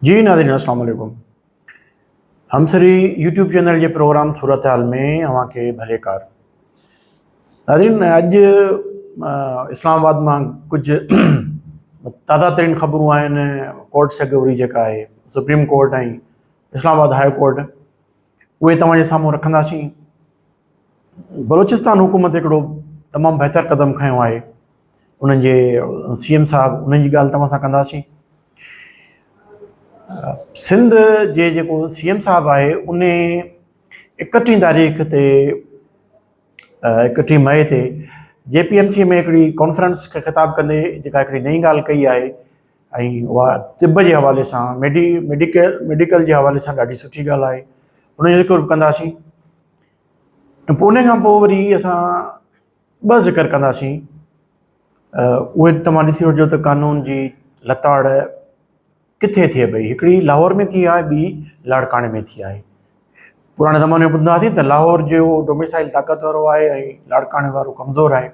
جي ناظرين السلام عليڪم همسري يوٽيوب چينل جي پروگرام صورتحال ۾ اوهان کي ڀليڪار ناظرين اڄ اسلام آباد مان ڪجهه تازا ترين خبرون آهن ڪورٽ سيڪيوري جيڪا آهي supreme court ۽ Islamabad high court اهي توهان جي سامهون رکنداسين بلوچستان حڪومت هڪڙو تمام بهتر قدم کنيو آهي انهن جي سي ايم صاحب انهن جي ڳالهه توهان سان ڪنداسين سنڌ جي جيڪو سي ايم صاحب آهي ان اڪٽيهين تاريخ تي اڪٽيهه مئي تي جي پي ايم سي ۾ هڪڙي ڪانفرنس کي خطاب ڪندي جيڪا هڪڙي نئين ڳالهه ڪئي آهي ۽ اها طب جي حوالي سان ميڊي ميڊيڪل ميڊيڪل جي حوالي سان ڏاڍي سٺي ڳالهه آهي ان جو ذڪر به ڪنداسين ۽ پوء ان کان پوء وري اسان ٻه ذڪر ڪنداسين اهي توهان ڏسي وٺجو ته قانون جي لتاڙ ڪٿي ٿئي پئي هڪڙي لاهور ۾ ٿي آهي ٻي لاڙڪاڻي ۾ ٿي آهي پراڻي زماني ۾ ٻڌندا هئاسين ته لاهور جو ڊوميسائل طاقت وارو آهي ۽ لاڙڪاڻي وارو ڪمزور آهي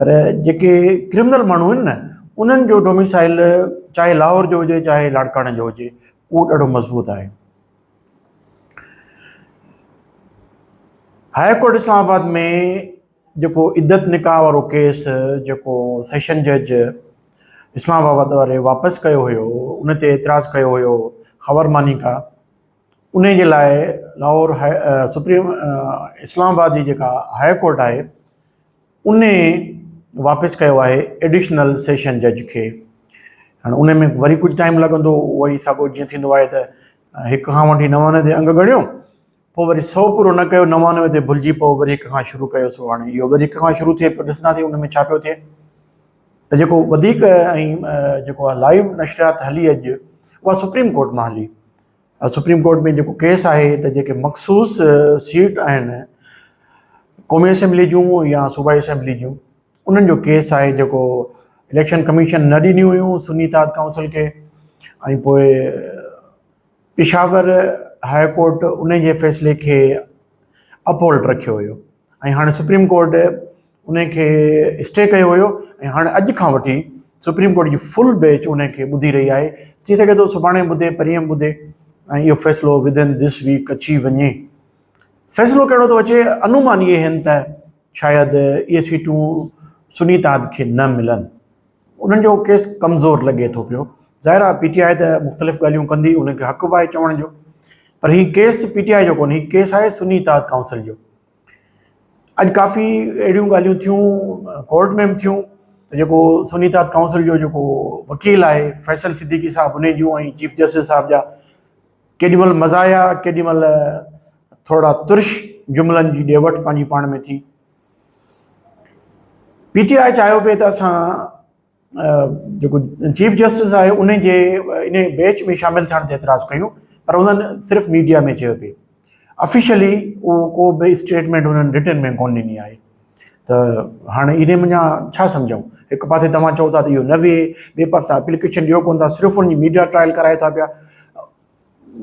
پر جيڪي ڪرمنل ماڻهو آهن نه انهن جو ڊوميسائل چاهي لاهور جو هجي چاهي لاڙڪاڻي جو هجي اهو ڏاڍو مضبوط آهي هاء ڪورٽ اسلام آباد ۾ جيڪو عدت نڪاح وارو ڪيس جيڪو سيشن جج اسلام آباد واري واپس ڪيو هيو ان تي اعتراض ڪيو هيو خبر ماني کا ان جي لاء لاهور سپريم اسلام آباد جي جيڪا هاء ڪورٽ آهي ان واپس ڪيو آهي ايڊيشنل سيشن جج کي هاڻي ان ۾ وري ڪجهه ٽائيم لڳندو اهو ئي ساڳو جيئن ٿيندو آهي ته هڪ کان وٺي 99 تي انگ ڳڻيو پوء وري سو پورو نه ڪيو 99 تي ڀلجي پوء وري هڪ کان شروع ڪيو سو هاڻي اهو وري هڪ کان شروع ٿئي پيو ڏسنداسين ان ۾ ڇا پيو ٿئي ته جيڪو وڌيڪ ۽ جيڪو آهي لائيو نشريات هلي اڄ اها سپريم ڪورٽ مان هلي سپريم ڪورٽ ۾ جيڪو ڪيس آهي ته جيڪي مخصوص سيٽ آهن قومي اسيمبلي جون يا صوبائي اسيمبلي جون انهن جو ڪيس آهي جيڪو اليڪشن ڪميشن نه ڏنيون هيون سني اتحاد ڪائونسل کي ۽ پوء پشاور هاء ڪورٽ ان جي فيصلي کي اپهولڊ رکيو هيو ۽ هاڻي سپريم ڪورٽ ان کي اسٽي ڪيو هيو ۽ هاڻي اڄ کان وٺي سپريم ڪورٽ جي فل بيچ ان کي ٻڌي رهي آهي ٿي سگهي ٿو سڀاڻي ٻڌي پرينء ٻڌي ۽ اهو فيصلو ود ان this week اچي وڃي فيصلو ڪهڙو ٿو اچي انومان اهي آهن ته شايد اهي سيٽون سني اتحاد کي نه ملن انهن جو ڪيس ڪمزور لڳي ٿو پيو ظاهر آهي پي ٽي آء ته مختلف ڳالهيون ڪندي انهن کي حق به آهي چوڻ جو پر هي ڪيس پي ٽي آء جو ڪونهي هي ڪيس آهي سني اتحاد ڪائونسل جو اڄ ڪافي اهڙيون ڳالهيون ٿيون ڪورٽ ۾ به ٿيون ته جيڪو سني اتحاد ڪائونسل جو جيڪو وڪيل آهي فيصل صديقي صاحب ان جون ۽ چيف جسٽس صاحب جا ڪيڏي مهل مزاحيه ڪيڏي مهل ٿورا ترش جملن جي ڏي وٺ پنهنجي پاڻ ۾ ٿي پي ٽي آء چاهيو پئي ته اسان جيڪو چيف جسٽس آهي ان جي ان بيچ ۾ شامل ٿيڻ تي اعتراض ڪيون پر انهن صرف ميڊيا ۾ چيو پئي آفيشلي اهو ڪو به اسٽيٽمينٽ انهن رٽن ۾ ڪون ڏني آهي ته هاڻي ان منجهان ڇا سمجهون هڪ پاسي توهان چئو ٿا ته اهو نه ويهي ٻئي پاسي توهان اپليڪيشن ڏيو ڪون ٿا صرف ان جي ميڊيا ٽرائل ڪرايو ٿا پيا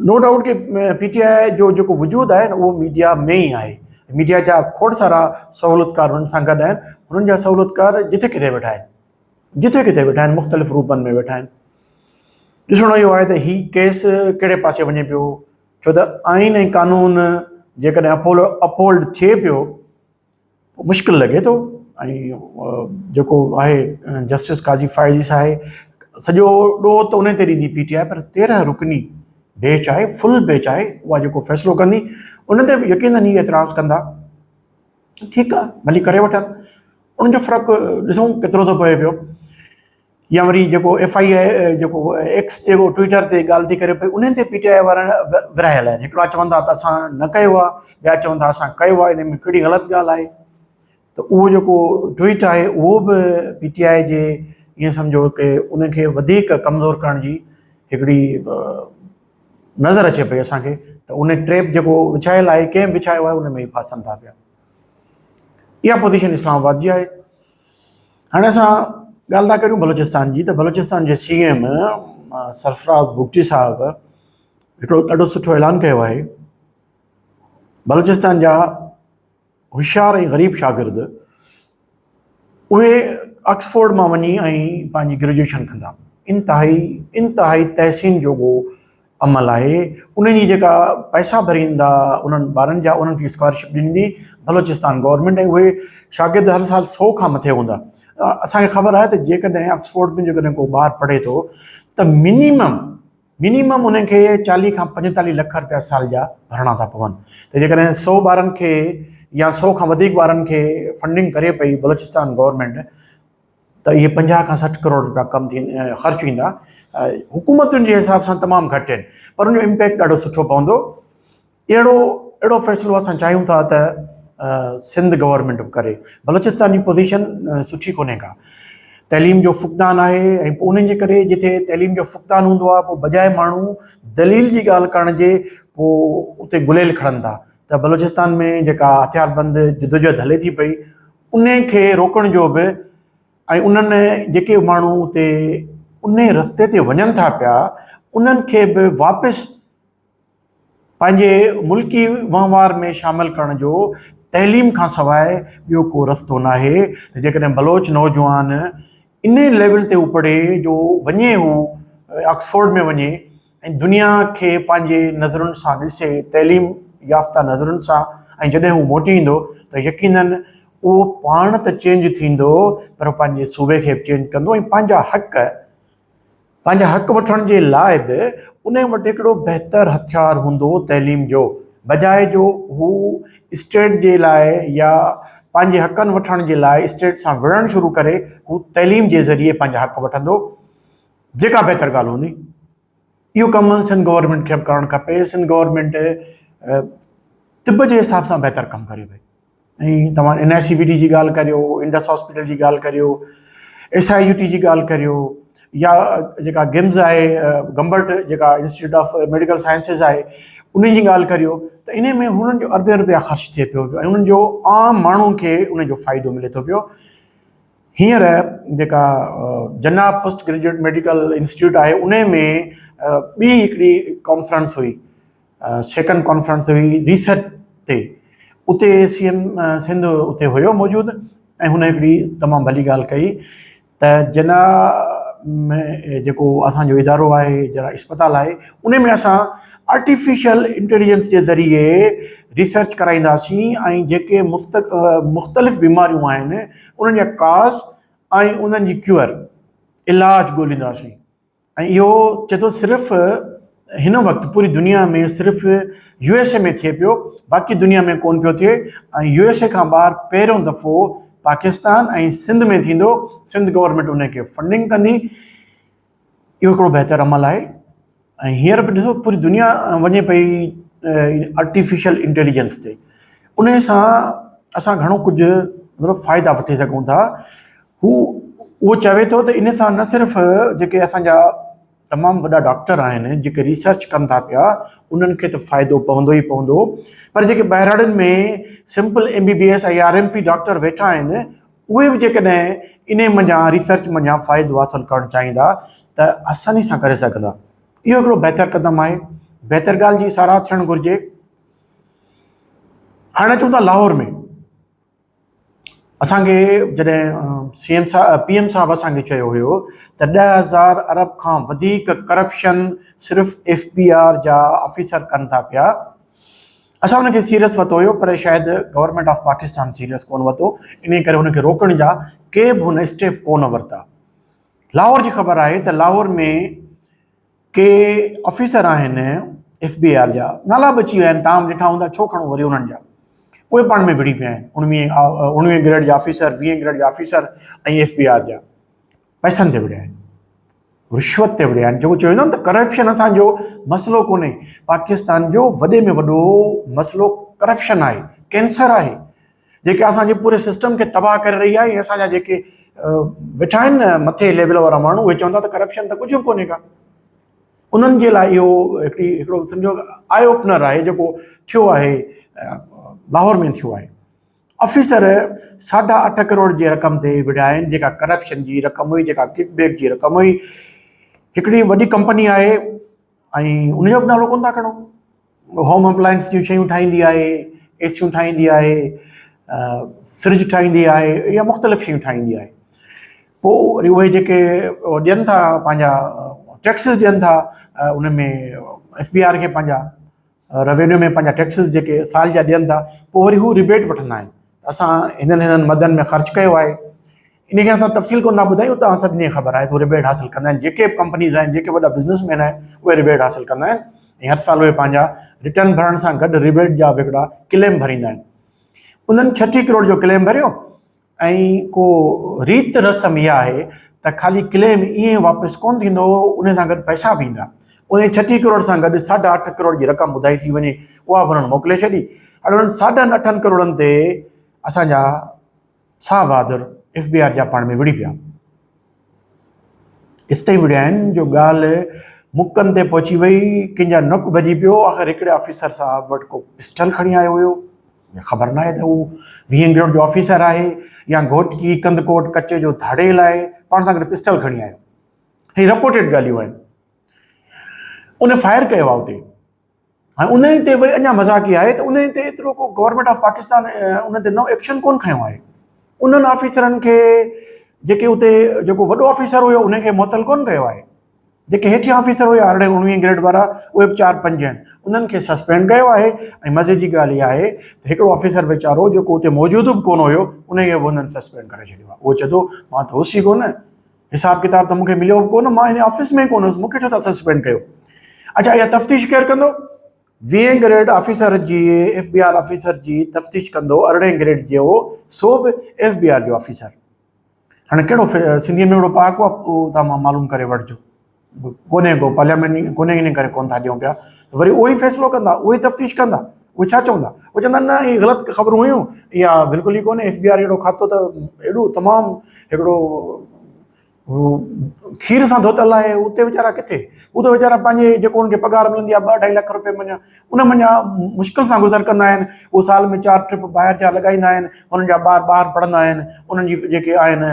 نو ڊائوٽ ڪي پي ٽي آء جو جيڪو وجود آهي نه اهو ميڊيا ۾ ئي آهي ميڊيا جا کوڙ سارا سهولتڪار انهن سان گڏ آهن انهن جا سهولتڪار جٿي ڪٿي ويٺا آهن جٿي ڪٿي ويٺا آهن مختلف روپن ۾ ويٺا آهن ڏسڻو اهو آهي ته هي ڪيس ڪهڙي پاسي وڃي پيو ڇو ته آئين ۽ قانون جيڪڏهن اپهولڊ اپهولڊ ٿئي پيو مشڪل لڳي ٿو ۽ جيڪو آهي جسٽس قاضي فائز عيسيٰ آهي سڄو ڏوهه ته ان تي ڏيندي پي ٽي آء پر 13 رڪني بيچ آهي فل بيچ آهي اها جيڪو فيصلو ڪندي ان تي به يقينن هي اعتراض ڪندا ٺيڪ آهي ڀلي ڪري وٺن ان جو فرق ڏسون ڪيترو ٿو پوي پيو يا وري جيڪو ايف I اي جيڪو ايڪس جيڪو ٽوئيٽر تي ڳالهه ٿي ڪري پئي انهن تي پي ٽي آء وارا ورهايل آهن هڪڙا چون ٿا ته اسان نه ڪيو آهي ٻيا چون ٿا اسان ڪيو آهي ان ۾ ڪهڙي غلط ڳالهه آهي ته اهو جيڪو ٽوئيٽ آهي اهو به پي ٽي آء جي ائين سمجهو ڪي ان کي وڌيڪ ڪمزور ڪرڻ جي هڪڙي نظر اچي پئي اسانکي ته ان ٽريپ جيڪو وڇايل آهي ڪنهن وڇايو آهي ان ۾ ئي ڦاسن ٿا پيا اها پوزيشن اسلام آباد جي آهي هاڻي اسان ڳالهه ٿا ڪريون بلوچستان جي ته بلوچستان جي سي ايم سرفراز بگٽي صاحب هڪڙو ڏاڍو سٺو اعلان ڪيو آهي بلوچستان جا هوشيار ۽ غريب شاگرد اهي آڪسفورڊ مان وڃي ۽ پنهنجي گريجوئيشن ڪندا. انتهائي انتهائي تحسين جوڳو عمل آهي. انهن جي جيڪا پئسا ڀريندا انهن ٻارن جا انهن کي اسڪالرشپ ڏيندي بلوچستان گورنمينٽ ۽ اهي شاگرد هر سال سو کان مٿي هوندا. اسان کي خبر آهي ته جيڪڏهن آڪسفورڊ ۾ جيڪڏهن ڪو ٻار پڙهي ٿو ته منيمم منيمم انهن کي 40 کان 45 لک رپيا سال جا ڀرڻا ٿا پون ته جيڪڏهن 100 ٻارن کي يا 100 کان وڌيڪ ٻارن کي فنڊنگ ڪري پئي بلوچستان گورنمينٽ ته اهي 50 کان 60 ڪروڙ رپيا ڪم ٿي خرچ ايندا. حڪومتن جي حساب سان تمام گهٽ آهن پر ان جو امپيڪٽ ڏاڍو سٺو پوندو. اهڙو اهڙو فيصلو اسان چاهيون ٿا ته سنڌ گورنمينٽ به ڪري. بلوچستان جي پوزيشن سٺي ڪونهي ڪا، تعليم جو فقدان آهي ۽ پوء انهن جي ڪري جتي تعليم جو فقدان هوندو آهي پوء بجاء ماڻهو دليل جي ڳالهه ڪرڻ جي پوء اتي گليل کڻن ٿا ته بلوچستان ۾ جيڪا هٿياربند جدوجهد هلي ٿي پئي ان کي روڪڻ جو به ۽ انهن جيڪي ماڻهو اتي ان رستي تي وڃن ٿا پيا انهن کي به واپس پنهنجي ملڪي وهنوار ۾ شامل ڪرڻ جو تعليم کان سواء ٻيو ڪو رستو ناهي ته جيڪڏهن بلوچ نوجوان انهي ليول تي هو پڙهي جو وڃي هو آڪسفورڊ ۾ وڃي ۽ دنيا کي پنهنجي نظرن سان ڏسي تعليم يافته نظرن سان ۽ جڏهن هو موٽي ايندو ته يقينن اهو پاڻ ته چينج ٿيندو پر پنهنجي صوبي کي به چينج ڪندو ۽ پنهنجا حق پنهنجا حق وٺڻ جي لاء به انهي وٽ هڪڙو بهتر هٿيار هوندو تعليم جو، بجاء جو هو اسٽيٽ جي لاء يا پنهنجي حقن وٺڻ جي لاء اسٽيٽ سان وڙهڻ شروع ڪري، هو تعليم جي ذريعي پنهنجا حق وٺندو، جيڪا بهتر ڳالهه هوندي. اهو ڪم سنڌ گورنمينٽ کي به ڪرڻ کپي، سنڌ گورنمينٽ طب جي حساب سان بهتر ڪم ڪري پئي. ۽ توهان N I C V D جي ڳالهه ڪريو، انڊس هاسپيٽل جي ڳالهه ڪريو، ايس I U ٽي جي ڳالهه ڪريو يا جيڪا گمز آهي گمبٽ جيڪا انسٽيٽيوٽ آف ميڊيڪل سائنسز آهي ان جي ڳالهه ڪريو ته ان ۾ هنن جو اربين روپيا خرچ ٿئي پيو ۽ انهن جو عام ماڻهو کي ان جو فائدو ملي ٿو پيو. هينئر جيڪا Jinnah post graduate medical institute آهي ان ۾ ٻي هڪڙي ڪانفرنس هئي، سيڪنڊ ڪانفرنس هئي ريسرچ تي، اتي سي ايم سنڌ اتي هيو موجود ۽ هن هڪڙي تمام ڀلي ڳالهه ڪئي ته جناح ۾ جيڪو اسانجو ادارو آهي جناح اسپتال آهي ان ۾ اسان آرٽيفيشل انٽيليجنس جي ذريعي ريسرچ ڪرائينداسين ۽ جيڪي مختلف بيماريون آهن انهن جا ڪاز ۽ انهن جي ڪيور علاج ڳولينداسين. ۽ اهو چئي ٿو صرف هن وقت پوري دنيا ۾ صرف يو ايس اي ۾ ٿئي پيو باقي دنيا ۾ ڪون پيو ٿئي ۽ يو ايس اي کان ٻاهر پهريون دفعو پاڪستان ۽ سنڌ ۾ ٿيندو، سنڌ گورنمينٽ ان کي فنڊنگ ڪندي. اهو هڪڙو بهتر عمل آهي ۽ هينئر به ڏسو پوري دنيا وڃي پئي آرٽيفيشل انٽيليجنس تي، ان سان اسان گهڻو ڪجهه مطلب فائدا وٺي سگهون ٿا. هو اهو چوي ٿو ته ان سان نه صرف جيڪي اسان جا تمام وڏا ڊاڪٽر آهن جيڪي ريسرچ ڪن ٿا پيا انهن کي ته فائدو پوندو ئي پوندو پر جيڪي ٻهراڙين ۾ simple M B B S ۽ R M P doctor ويٺا آهن اهي به جيڪڏهن انهي منجهان ريسرچ منجهان فائدو حاصل ڪرڻ چاهيندا ته آساني سان ڪري سگهندا. اهو هڪڙو بهتر قدم آهي، بهتر ڳالهه جي ساراهه ٿيڻ گهرجي. هاڻي اچون ٿا لاهور ۾. اسان کي جڏهن سي ايم صاحب پي ايم صاحب اسان کي چيو هيو ته 10000 ارب کان وڌيڪ ڪرپشن صرف ايف بي آر جا آفيسر ڪن ٿا پيا، اسان ان کي سيريس ورتو هيو پر شايد گورنمينٽ آف پاڪستان سيريس ڪونه ورتو، انهي ڪري هن کي روڪڻ جا ڪي به هن اسٽيپ ڪونه ورتا. لاهور جي خبر آهي ته لاهور ۾ ڪي آفيسر آهن ايف بي آر جا، نالا به اچي ويا آهن، توهان به ڏٺا هوندا، ڇو کڻو وري انهن جا، اهي پاڻ ۾ وڙهي پيا آهن، اڻويهين گريڊ جا آفيسر، ويهين گريڊ جا آفيسر ۽ ايف بي آر جا پئسن تي وڙهيا آهن، رشوت تي وڙهيا آهن. جيڪو چيو ويندو آهي نه ته ڪرپشن اسان جو مسئلو ڪونهي، پاڪستان جو وڏي ۾ وڏو مسئلو ڪرپشن آهي، ڪينسر آهي، جيڪي اسان جي پوري سسٽم کي تباهه ڪري رهي آهي. اسان جا جيڪي ويٺا آهن نه مٿي ليول وارا ماڻهو، اهي چون ٿا ته ڪرپشن ته ڪجهه به ڪونهي ڪا، انهن جي لاء اهو هڪڙي هڪڙو سمجهو آء اوپنر آهي جيڪو ٿيو آهي لاهور ۾ ٿيو آهي. آفيسر 8.5 ڪروڙ جي رقم تي وڙهيا آهن، جيڪا ڪرپشن جي رقم هئي، جيڪا ڪڪ بيڪ جي رقم هئي. هڪڙي وڏي ڪمپني آهي ۽ ان جو به نالو ڪونه ٿا کڻو، هوم اپلائنس جون شيون ٺاهيندي آهي، اي سيون ٺاهيندي آهي، فرج ٺاهيندي آهي يا مختلف شيون ٺاهيندي آهي. پوء وري اهي جيڪي ڏين ٿا پنهنجا ٽيڪسز ڏين ٿا ان ۾ ايف بي آر کي پنهنجا روينيو ۾ پنهنجا ٽيڪسز جيڪي سال جا ڏين ٿا پوء وري هو ريبيٽ وٺندا آهن اسان هنن هنن مدن ۾ خرچ ڪيو آهي ان کي اسان تفصيل ڪونه ٿا ٻڌايون توهان سڀني کي خبر آهي ته ريبيٽ حاصل ڪندا آهن جيڪي به ڪمپنيز آهن جيڪي وڏا بزنس مين آهن اهي ريبيٽ حاصل ڪندا آهن ۽ هر سال اهي پنهنجا ريٽرن ڀرڻ سان گڏ ريبيٽ جا به هڪڙا ڪليم ڀريندا آهن انهن 36 ڪروڙ جو ڪليم ڀريو ۽ ڪو ريت رسم اها آهي ته خالي ڪليم ائين واپس ڪونه ٿيندو، ان سان گڏ پئسا به ايندا. انهي ڇٽيهه ڪروڙ سان گڏ ساڍا اٺ ڪروڙ جي رقم ٻڌائي ٿي وڃي، اها به انهن موڪلي ڇڏي. هاڻي انهن ساڍن اٺن ڪروڙن تي اسان جا ساهه بهادر ايف بي آر جا پاڻ ۾ وڙهي پيا. ايستائين وڙهيا آهن جو ڳالهه مڪن تي پهچي وئي، ڪنهن جا نڪ ڀڄي پيو، آخر هڪڙي آفيسر صاحب وٽ ڪو پسٽل کڻي آيو هيو. خبر ناهي ته هو ويهين گريڊ جو آفيسر آهي يا گهوٽڪي ڪنڌڪوٽ ڪچي جو ڌاڙيل آهي، پاڻ سان گڏ پسٽل کڻي آيو. هي رپورٽيڊ ڳالهيون آهن. ان فائر ڪيو آهي اتي. هاڻي ان تي وري اڃا مذاق اها آهي ته ان تي ايترو ڪو گورنمينٽ آف پاڪستان ان تي نئون ايڪشن ڪونه کنيو آهي. انهن آفيسرن کي جيڪي اتي جيڪو وڏو آفيسر هيو ان کي معطل ڪونه ڪيو آهي. جيڪي هيٺيان آفيسر هيا ارڙهين اڻويهين گريڊ وارا اهي به چار پنج آهن انهن کي سسپينڊ ڪيو آهي ۽ مزي جي ڳالهه اها آهي ته هڪڙو آفيسر ويچارو جيڪو اتي موجود به ڪونه هيو ان کي به انهن سسپينڊ ڪري ڇڏيو آهي. اهو چئي ٿو مان ته هوس ئي ڪونه، حساب ڪتاب ته مون کي مليو به ڪونه، مان هن آفيس ۾ ڪونه هوس، مون کي ڇو ٿا سسپينڊ ڪيو؟ اڇا اها تفتيش ڪير ڪندو؟ ويهين گريڊ آفيسر جي ايف بي آر آفيسر جي تفتيش ڪندو ارڙهين گريڊ جو سو به ايف بي آر جو آفيسر. هاڻي ڪهڙو سنڌيء ۾ اهڙو پهاڪو آهي اهو توهان معلوم ڪري وٺجو. ڪونهي ڪو پارليامينٽ ڪونهي ان ڪري ڪونه ٿا ڏيون پيا. وري اهو ئي فيصلو ڪندا اهو ئي تفتيش ڪندا اهي ڇا چوندا؟ اهي چوندا نه هي غلط خبرون هيون اها بلڪل ئي ڪونهي ايف بي آر اهڙو کاتو ته ايڏو تمام هڪڙو کير سان ڌوتل آهي اتي ويچارا ڪٿي هو ته ويچارا پنهنجي جيڪو ان کي پگهار ملندي آهي ٻه اڍائي لک روپيه مڃان ان مڃان مشڪل سان گذر ڪندا آهن هو سال ۾ چار ٽرپ ٻاهر جا لڳائيندا آهن انهن جا ٻار ٻاهر پڙهندا آهن انهن جي جيڪي آهن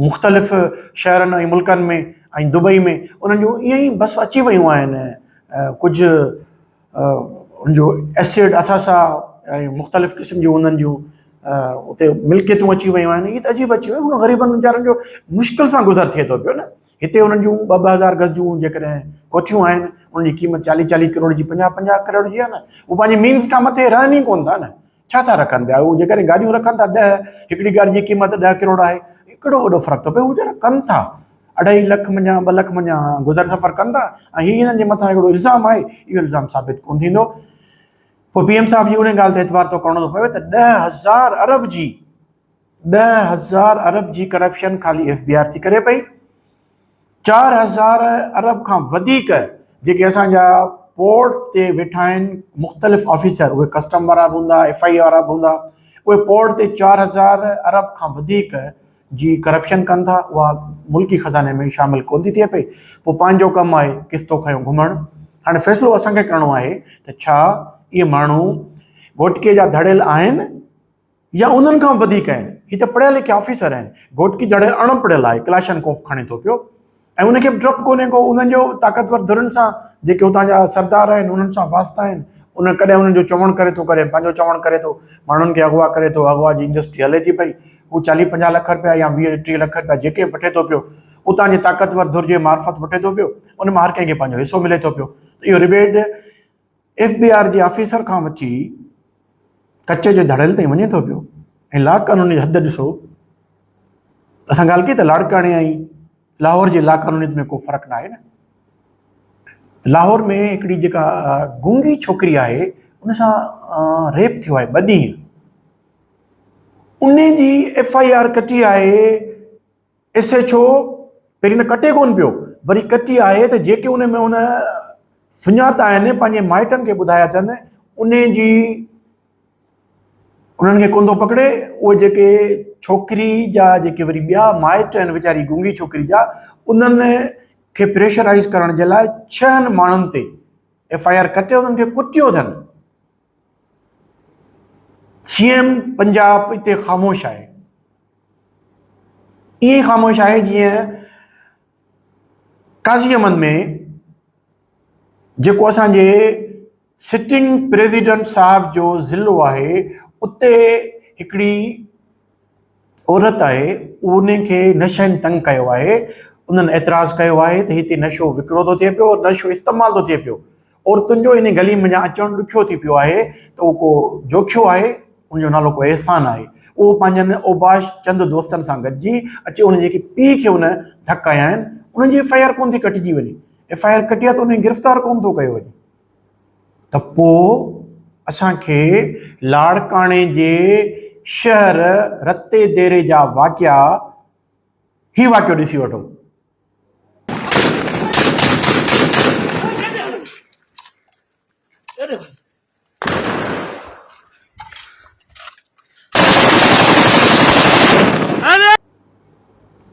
مختلف شهرن ۽ ملڪن ۾ ۽ دبئي ۾ انهن جون ائين ئي بس اچي ويون آهن ڪجهه ان جو ايسيڊ اثاثا ۽ مختلف قسم جون انهن جون اتي ملڪيتون اچي ويون آهن اهي ته عجيب اچي ويون هن غريبن ويچارن جو مشڪل سان گذر ٿئي ٿو پيو نه هتي انهن جون ٻه ٻه هزار گز جون جيڪڏهن ڪوٺيون آهن انهن جي قيمت چاليهه چاليهه ڪروڙ جي پنجاهه پنجاهه ڪروڙ جي آهي نه هو پنهنجي مينز کان مٿي رهن ئي ڪونه ٿا نه ڇا ٿا رکن پيا هو جيڪڏهن گاڏيون رکن ٿا ڏهه هڪڙي گاڏي جي قيمت ڏهه ڪروڙ آهي ڪهڙو وڏو فرق ٿو پئي هو ويچارا ڪن ٿا اڍائي لک منجهان ٻه لک منجهان گذر سفر ڪن ٿا ۽ هي هنن جي مٿان هڪڙو الزام آهي اهو الزام ثابت ڪونه ٿيندو پوء پي ايم صاحب جي ان ڳالهه تي اعتبار ٿو ڪرڻو ٿو پوي ته 10000 ارب جي 10000 ارب جي ڪرپشن خالي ايف بي آر ٿي ڪري پئي 4000 ارب کان وڌيڪ جيڪي اسان جا پورٽ تي ويٺا آهن مختلف آفيسر اهي ڪسٽم وارا به هوندا ايف I اي وارا به هوندا اهي پورٽ تي 4000 ارب کان وڌيڪ جي ڪرپشن ڪن ٿا اها ملڪي خزاني ۾ شامل ڪون ٿي ٿئي پئي پوء پنهنجو ڪم آهي قسطو کنيو گهمڻ هاڻي فيصلو اسان کي ڪرڻو آهي ته ڇا اهي ماڻهو گهوٽڪي جا ڌڙيل آهن يا انهن کان وڌيڪ آهن. هي ته پڙهيا لکيا آفيسر آهن. گهوٽڪي جهڙي اڻ پڙهيل آهي، ڪلاشن ڪوف کڻي ٿو پيو ۽ ان کي به ڊپ ڪونهي ڪو. انهن جو طاقتور ڌرين سان جيڪي اتان جا سردار آهن انهن سان واسطا آهن. ان ڪڏهن انهن جو چوڻ ڪري ٿو ڪڏهن پنهنجو چوڻ ڪري ٿو. ماڻهن کي اغوا ڪري ٿو. اغوا جي انڊسٽري هلي ٿي پئي. هو چاليهه پنجاهه لک رپيا يا ويهه ٽيهه لک رپيا جيڪي به وٺي ٿو پيو اتان جي طاقتور ڌر جي معرفت وٺي ٿو پيو. ان مان هر ڪنهن کي پنهنجو حصو ملي ٿو پيو. اهو ربيڊ ايف بي آر جي آفيسر کان وٺي ڪچي جي ڌڙيل تائين وڃي ٿو پيو ۽ لا قانوني حد ڏسو اسان ڳالهه ڪئي ته لاڙڪاڻي ۽ لاهور جي لا قانونيت ۾ ڪو فرق ناهي نه لاهور ۾ هڪڙي جيڪا گونگي ڇوڪري آهي ان سان ريپ ٿيو آهي ٻه ڏينهن ان جي ايف I R ڪٽي آهي ايس ايڇ او پهرين ته ڪٽي ڪونه پيو وري ڪٽي آهي ته جيڪي ان ۾ ان سڃاتا آهن پنهنجي مائٽن کي ٻڌايا اٿن ان جي انهن کي ڪونه ٿو پڪڙي اهي جيڪي ڇوڪري جا جيڪي وري ٻيا مائٽ آهن ويچاري گونگي ڇوڪري جا انهن کي پريشرائز ڪرڻ جي لاء ڇهن ماڻهن تي ايف I R ڪٽي انهن کي ڪٽيو اٿن سي ايم پنجاب اتي خاموش آهي ائين خاموش آهي جيئن قاضي احمد ۾ جيڪو اسان جي سٽنگ پريزيڊنٽ صاحب جو ضلعو آهي اتي هڪڙي عورت آهي ان کي نشن تنگ ڪيو آهي، انهن اعتراض ڪيو آهي ته هتي نشو وڪرو ٿو ٿئي پيو، نشو استعمال ٿو ٿئي پيو، عورتن جو ان گلي منجهان اچڻ ڏکيو ٿي پيو آهي ته اهو ڪو جوکيو آهي، ان جو نالو ڪو احسان آهي، اهو پنهنجن اوباش چند دوستن سان گڏجي اچي ان جيڪي پيء کي ان ڌڪ هنيا آهن، انهن جي ايف I R ڪونه ٿي ڪٽجي وڃي، ايف I R ڪٽي آهي ته انهن کي گرفتار ڪونه ٿو ڪيو وڃي. ته پوء اسان کي لاڙڪاڻي جي شهر رتي ديري جا واقعا هي واقعو ڏسي وٺو.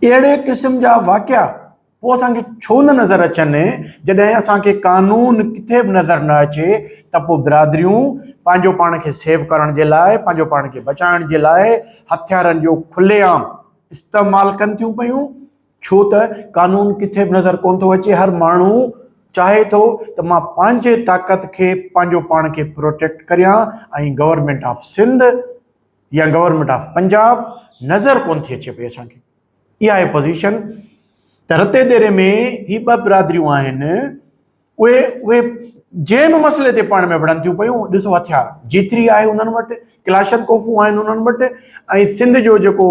اهڙي قسم جا واقعا پوء اسان کي ڇو نه نظر اچن، جڏهن اسان کي قانون ڪٿي به نظر نه اچي ته پوء برادريون پنهنجو پاڻ کي سيو ڪرڻ جي لاء، پنهنجو پاڻ کي بچائڻ جي لاء هٿيارن جو کلي عام استعمال ڪن ٿيون پيون، ڇو ته قانون ڪٿي به نظر ڪونه ٿو اچي، هر ماڻهو چاهي ٿو ته مان پنهنجي طاقت کي پنهنجو پاڻ کي پروٽيڪٽ ڪريان ۽ گورنمينٽ آف سنڌ يا گورنمينٽ آف پنجاب نظر ڪونه ٿي اچي پئي اسان کي. اها آهي پوزيشن ته رتي ديري ۾ هي ٻه برادريون آهن اهي اهي جنهن به مسئلي تي پاڻ ۾ وڙهن ٿيون پيون ڏسو هٿيار جيتري آهي انهن وٽ ڪلاشن ڪوفون آهن انهن وٽ ۽ سنڌ جو جيڪو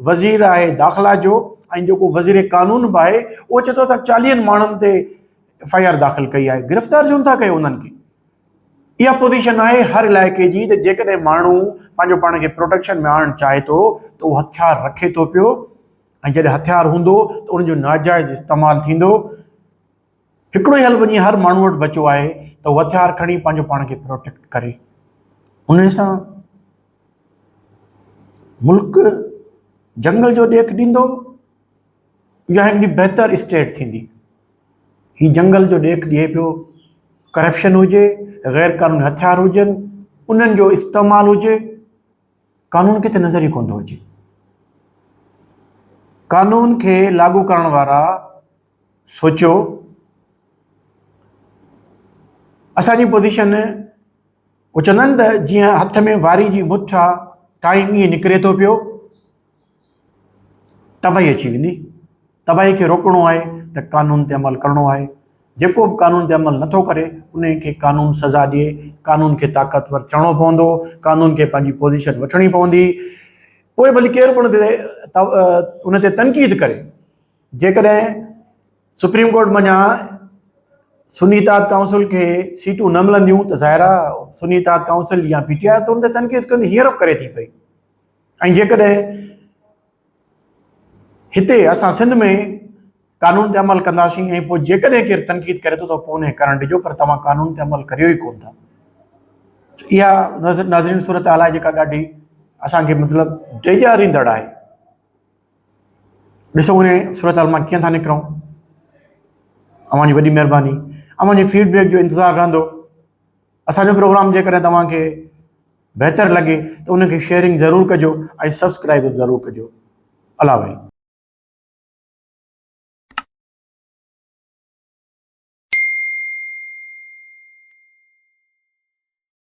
وزير آهي داخلا جو ۽ جيڪو وزير قانون به آهي اهو چئي ٿو اسان چاليهن ماڻهن تي ايف I R داخل ڪئي آهي گرفتار ڇو نٿا ڪيو انهن کي اها پوزيشن آهي هر علائقي جي ته جيڪڏهن ماڻهو پنهنجو پاڻ کي پروٽيڪشن ۾ آڻڻ چاهي ٿو ته اهو هٿيار رکي ٿو پيو ۽ جڏهن هٿيار هوندو ته ان جو ناجائز استعمال ٿيندو. هڪڙو ئي حل وڃي هر ماڻهو وٽ بچو آهي ته اهو هٿيار کڻي پنهنجو پاڻ کي پروٽيڪٽ ڪري. ان سان ملڪ جنگل جو ڏيک ڏيندو يا هڪڙي بهتر اسٽيٽ ٿيندي. هي جنگل جو ڏيک ڏئي پيو، ڪرپشن هجي، غير قانوني هٿيار هجن، انهن جو استعمال هجي، قانون ڪٿي نظر ئي ڪونه ٿو اچي. قانون کي لاڳو ڪرڻ وارا سوچيو، اسان جي پوزيشن هو چوندا آهن ته جيئن هٿ ۾ واري جي مٺ آ، ٽائيم ائين نڪري ٿو پيو. تباهي اچي ويندي، تباهي کي روڪڻو آهي ته قانون تي عمل ڪرڻو آهي، جيڪو به قانون تي عمل نٿو ڪري ان کي قانون سزا ڏئي، قانون کي طاقتور ٿيڻو پوندو، قانون کي پنهنجي پوزيشن وٺڻي پوندي، پوء ڀلي ڪير به ان تي تنقيد ڪري، جيڪڏهن سپريم ڪورٽ منجهان سني اتحاد ڪائونسل کي سيٽون نه ملنديون ته ظاهر آهي سني اتحاد ڪائونسل يا پي ٽي آء ته ان تي تنقيد ڪندي، هينئر به ڪري ٿي پئي. ۽ جيڪڏهن هتي اسان سنڌ ۾ قانون تي عمل ڪنداسين ۽ پوء جيڪڏهن ڪير تنقيد ڪري ٿو ته پوء ان کي ڪرڻ ڏجو پر توهان قانون تي عمل ڪريو ئي ڪونه ٿا. اها ناظرين صورتحال آهي جيڪا ڏاڍي اسان کي مطلب ڊيڄاريندڙ آهي. ڏسو ان صورتحال مان ڪيئن ٿا نڪرون. اوهان جي وڏي مهرباني. اوهان جي فيڊ بيڪ جو انتظار رهندو. اسان جو پروگرام جيڪڏهن توهان کي بهتر لڳي ته ان کي شيئرنگ ضرور ڪجو ۽ سبسڪرائب به ضرور ڪجو. الله ڀائي.